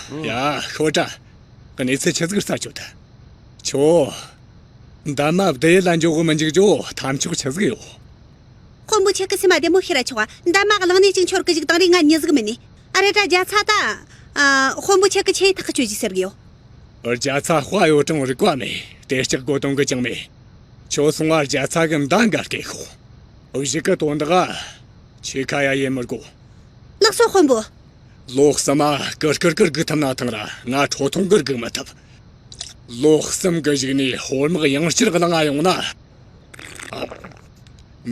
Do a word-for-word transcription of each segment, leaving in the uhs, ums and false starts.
ཡ། ཤོ་ཀྲ། གནས་ཚུལ་ཆི་ཟིག་རྩད་གཅོད་དང་། ཁྱོ། འདབ་མ་བདུད་ཡུལ་ལ་འགྱོ་གི་མི་འཇུག་རྒྱུ་ཐབས་མཆོག་ཆི་ཟིག་ཡོད། དཔོན་པོ་ཁྱེད་ཀྱི་སེམས་མ་བདེ་མོ་བྱས་ར་ཆོག་ག་འདབ་མ་གླིང་ནས་ཅིག་འཆོར་གི་བཅུག་བཏང་རེ་ང་མྱི་ཟིག་མིན་ནི། ཨ་རེ་ད་རྒྱ་ཚ་ད། ཨ། དཔོན་པོ་ཁྱེད་ཀྱི་ཆེ་ཐག་གཅོད་རྒྱུ་ཟེར་གི་ཡོད། རྒྱ་ཚ་དཔའ་ཡོད་རུང་རིག་པ་མེད། དེ་ལྕགས་སྒོ་དོང་གི་ཅང་མེད། ཁྱོད་སོང་ང་རྒྱ་ཚ་གི་མདའ་འགའ་སྐད་ཤོག་གཞུག་གི་དོན་དག་ཆེ་ཁ་ཡ་ཡེ་མི་དགོ། ལགས་སོ་དཔོན་པོ། ལོ་གསུམ་མ་ཀིར་ཀིར་ཀིར་སྒུག་ཐུབ་ན་ཐང་ར་ང་ཁྲོ་ཐུང་ཀིར་སྒུག་མི་ཐུབ། ལོ་གསུམ་གི་གཞུག་ནས་ཧོར་དམག་ཡང་བསྐྱར་གླིང་ང་ཡོང་ན།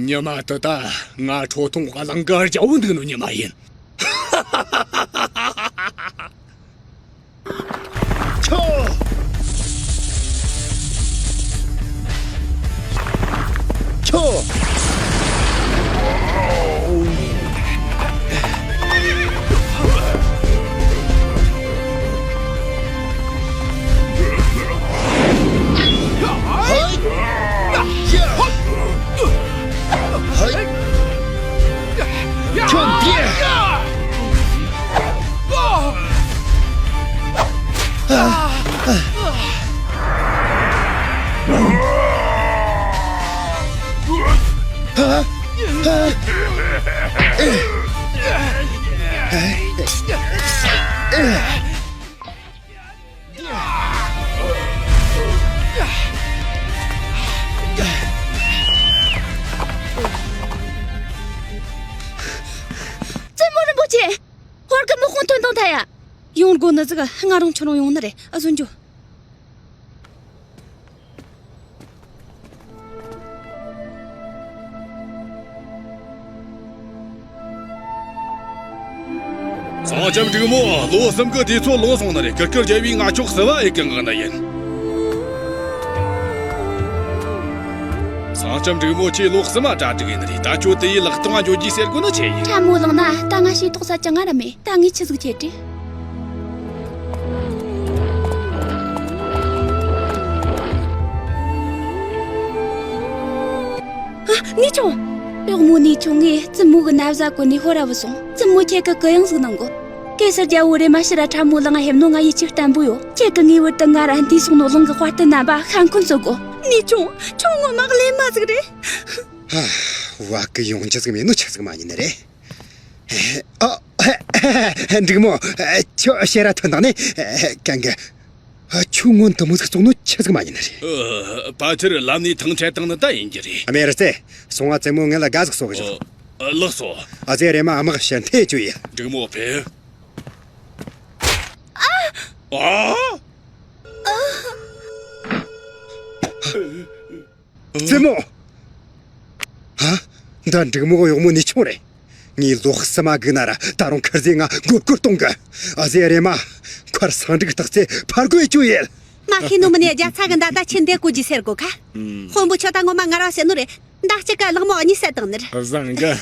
ཉི་མ་དེ་ད་ང་ཁྲོ་ཐུང་གླིང་གི་རྒྱལ་པོ་འདུག་ནོ་ཉི་མ་ཡིན། ཁྱོ། ཁྱོ། ཁྱོད་འདི། བཙུན་མོ་རིན་པོ་ཆེ། ཧོར་གི་དམག་དཔུང་ཐོན་དང་ཐ་ཡ། ཡོང་དགོ་ནི་ཟིག་ང་རང་ཁྱོད་རང་ཡོང་ནི་རེད། ཨ་ཟོན་རྒྱུ། ཚང་ལྕམ་འབྲུག་མོ། ལོ་གསུམ་གི་དུས་ཚོད་ལོངས་སོང་ནི་རེད། ཀིར་ཀིར་རྒྱལ་པོས་ང་ཁྱོད་བསུ་བ་ཡེ་གི་འགག་ནི་ཡིན། ཚང་ལྕམ་འབྲུག་མོ་ཁྱེད་ལོ་གསུམ་མ་གྲ་སྒྲིག་ཡིན་ནི་རེད། ད་ཁྱོད་དེ་ཡི་ལག་སྟོང་ང་འགྱོ་རྒྱུ་ཟེར་དགོ་ནི་ཆེ་ཡིན། ཁྲ་མོ་ལངས་ན་ད་ང་ཤེས་རྟོགས་ས་ཅང་ང་ར་མེད། ད་ངས་ཆི་ཟིག་བྱེད་དྲི། ཨ། ནེ་ཆུང་། གཡོག་མོ་ནེ་ཆུང་ངས་བཙུན་མོ་གི་ན་བཟའ་གོན་ནས་ཧོ་ར་བུད་སོང་། བཙུན་མོ་ཁྱེད་ཀྱི་གུ་ཡངས་ཟིག་གནང་གོ། གེ་སར་རྒྱལ་པོ་རེམ་མ་ཕྱིར་ར་ཁྲ་མོ་ལངས་ང་ཕེབས་ནོ་ང་ཡིད་ཆེས་བརྟན་པོ་ཡོད། ཁྱེད་ཀྱི་ངེས་པར་དུ་ང་ར་འདས་སོང་ནོ་གླིང་གི་དཔའ་རྟུལ་རྣམ་པ་ཤ་འཁོན་བཟོ་གོ། ནེ་ཆུང་། ཁྱོད་ངོ་མ་གླེན་མ་ཟིག་རེད། ཧ། བ་གི་ཡོང་རྒྱུ་ཟིག་མེད་ནོ་ཆི་ཟིག་མ་ཡིན་ནི་རེད། ཨ། འབྲུག་མོ། ཁྱོད་ཕྱིར་ར་ཐོན་དང་ནི་གན་གི། ཨ། ཁྱོད་སྔོན་དུ་མོ་ཟིག་སོང་ནོ་ཆི་ཟིག་མ་ཡིན་ནི་རེད། ཨ། ཕལ་ཆེར་ལམ་ནས་ཐང་ཆད་བཏང་ནི་ད་ཡིན་རྒྱུ་རེད། ཨ་མེ་རི་ཙེ། སོང་ང་བཙུན་མོ་ངེད་ལ་དགའ་ཟིག་གསོ་གི་བཞག་ཨ། ལགས་སོ། ཨ་ཙེ་རེ་མ་དམག་ཕྱིར་འཐེན་བཅུག་ཡ། འབྲུག་མོ་ཕེབས། ཨ། བཙུན་མོ། ཧ། འདི་འབྲུག་མོ་གི་གཡོག་མོ་ནེ་ཆུང་རེད། ངས་ལོ་གསུམ་མ་སྒུག་ན་ར་ད་རུང་ཁུར་ཟས་ང་མགོ་སྐོར་གཏོང་གི། ཨ་ཟེ་རེ་མ། ཁར་སང་འབྲུག་སྟག་རྩེ་ཕར་རྒོལ་བཅུག་ཡེད། མ་ཤེས་ནོ་མིན་ནས་རྒྱ་ཚ་གི་མདའ་ད་ཆི་འདེད་གོ་རྒྱུ་ཟེར་གོ་ཁ། ཨུམ། དཔོན་པོ་ཁྱོད་ད་ངོ་མ་ངར་བ་ཟེར་ནོ་རེད། མདའ་གཅིག་ག་གླང་མོ་གཉིས་བསད་བཏང་ནི་རེད། བཟང་གི།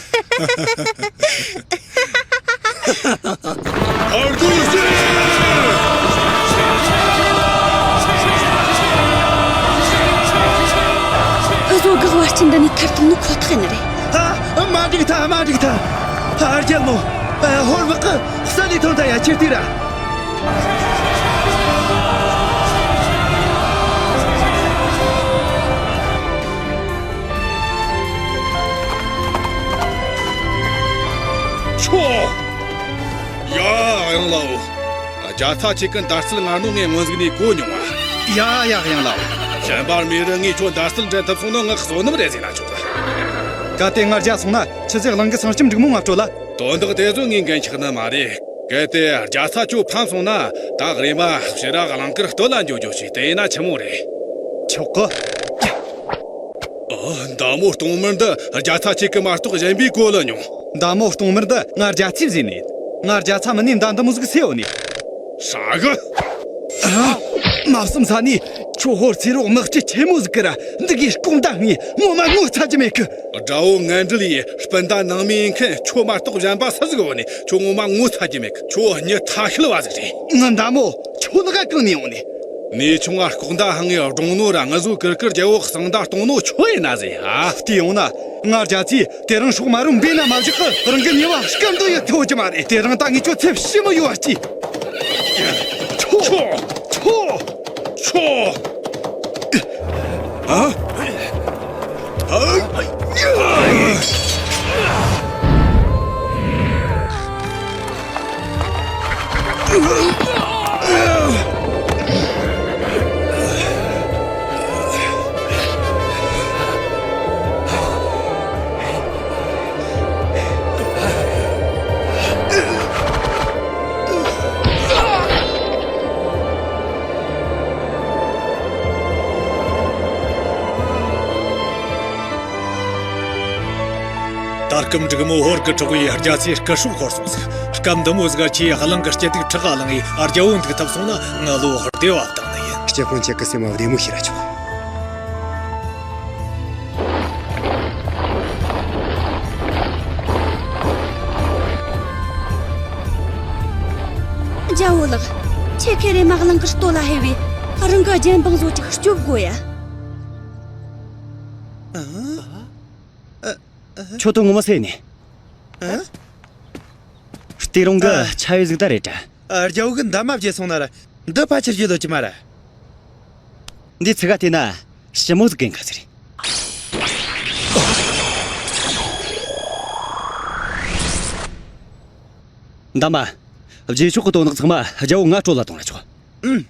ཨར་ཀུ་སི། འུ་ཟོ་གི་བར་ཆད་འདི་ནས་ཐར་ཐུབ་ནི་ཁོ་ཐག་ཡིན་ནི་རེད། ཨ། མ་འགྲིག་ཐལ། མ་འགྲིག་ཐལ། ཨ། རྒྱལ་མོ། ཨ། ཧོར་དམག་གི་ས་ལས་ཐོན་ད་ཡ། ཁྱེར་ཏེ་ར། ཆོ། ཡ། ཡང་ལའོ། རྒྱ་ཚ་ཁྱེད་ཀྱི་མདའ་རྩལ་ངར་ནོ་ངས་སྔོན་ཟིག་ནས་གོ་མྱོང་བ། ཡ་ཡ། ཡང་ལའོ། གཞན་པར་མེ་རི་ངས་ཁྱོད་མདའ་རྩལ་འགྲན་ཐུབ་སོང་ན་ངའི་བསོད་ནམས་རེད་ཟེར་ན་ཆོག་གི། གལ་ཏེ་ང་རྒྱལ་སོང་ན་ཆི་ཟིག་གླིང་གི་སྲང་ལྕམ་འབྲུག་མོ་ང་སྤྲོད་ལ། དོན་དག་དེ་ཚོ་ངས་འགན་འཁྱེར་ནི་མ་རེད། གལ་ཏེ་རྒྱ་ཚ་ཁྱོད་ཕམ་སོང་ན་ད་རེམ་མ་ཕྱིར་ར་གླིང་དཀར་སྟོད་ལ་འགྱོ་རྒྱུ་ཞིག་དེ་ཡིན་ན་ཆི་མོ་རེད། ཆོག་གི། ཨ། མདའ་མོ་སྟོང་མར་འདི་རྒྱ་ཚ་ཁྱེད་ཀྱི་མ་གཏོགས་གཞན་པས་གོ་ལ་མྱོང་། མདའ་མོ་སྟོང་མར་འདི་ང་རྒྱ་ཚས་བཟོས་ནས། ང་རྒྱ་ཚ་མིན་ནས་མདའ་འདི་མོ་ཟིག་སེ་ཡོད་ནས། ཧྲ་གི། ཨ། མ་བསམ་ས་ནས་ཁྱོད་ཧོར་ཚེ་རོགས་དམག་སྤྱི་ཆེན་མོ་ཟིག་གི་ར་འདི་གའི་ལྐོག་མདའ་ངས་ངོ་མ་ངོ་ཚ་རྒྱུ་མེད་གི། དགྲ་བོ་ངན་འབྲེལ་ཡི་སྤུན་ཟླ་ནང་མི་ཡིན་མཁན་ཁྱོད་མ་གཏོགས་གཞན་པ་སུ་ཟིག་ཡོད་ནས། ཁྱོད་ངོ་མ་ངོ་ཚ་རྒྱུ་མེད་གི། ཁྱོད་མྱི་ཐ་ཤལ་བ་ཟིག་རེད། ངའི་མདའ་མོ་ཁྱོད་ལག་ག་གང་ནས་ཡོང་ནས། ནེ་ཆུང་ང་ལྐོག་མདའ་འཕང་ངས་བཀྲོངས་ནོ་ར་ང་ཚོའི་ཀིར་ཀིར་རྒྱལ་པོ་གསང་མདའ་གཏོང་ནོ་ཁྱོད་ཡིན་ན་ཟེར་ཨ། དེ་ཡོང་ན་ང་རྒྱ་ཚས་དེ་རིང་སྲོག་མ་རུངས་འབེན་ན་མ་བཞག་གི། རང་གི་ཉེས་པ་སྐམ་དུ་ཡི་ཐེ་བོ་རྒྱུ་མ་རེད། དེ་རིང་ད་ངས་ཁྱོད་ཚེ་ཕྱི་མི་ཡོད་པ་སྐྱེས། ཆོ། ཆོ། ཆོ། ཨ། ཨ། ད་སྐབས་འབྲུག་མོ་ཧོར་གྱི་ཕྲུ་གུ་ཡིས་རྒྱ་ཚའི་སྐུ་སྲོག་ཤོར་སོང་ཟིག་སྐབས་འདི་མོ་ཟིག་ཆེས་གླིང་གི་སྐྱིད་སྡུག་ཕྲག་ག་ལང་ངས་རྒྱལ་བོ་འདུག་ཐུབ་སོང་ན་ང་བློ་བདེ་བ་བཏང་ནི་ཡིན། སྤྱི་དཔོན་ཁྱེད་ཀྱི་སེམས་བདེ་མོ་བྱས་ར་ཆོག་རྒྱལ་བོ་ལགས། ཁྱེད་ཁེ་རེ་མ་གླིང་གི་སྟོད་ལ་ཧེ་བས་རང་གི་རྒྱལ་འབངས་བཟོ་ཅིག་སྐྱོབ་དགོས་ཡ། ཁྱོད་དོན་ངོ་མ་སེ་ནས། ཨ། སྟེ་རུང་གི་ཨ། ཆ་ཡོད་ཟིག་ད་རེད་དྲ། ཨ། རྒྱལ་བོ་གི་འདབ་མ་བརྗེད་སོང་ན་ར། འདི་ཕལ་ཆེར་བརྗེད་ལོ་ཅི་མ་ར། འདི་ཚིག་ག་བལྟས་ན་ཞི་མོ་ཟིག་གན་ག་ཟེར། འདབ་མ། རྗེས་ཕྱོགས་གི་དོན་དག་ཚང་མ་རྒྱལ་བོ་ང་སྤྲོད་ལ་གཏོང་ར་ཆོག་ཨུམ།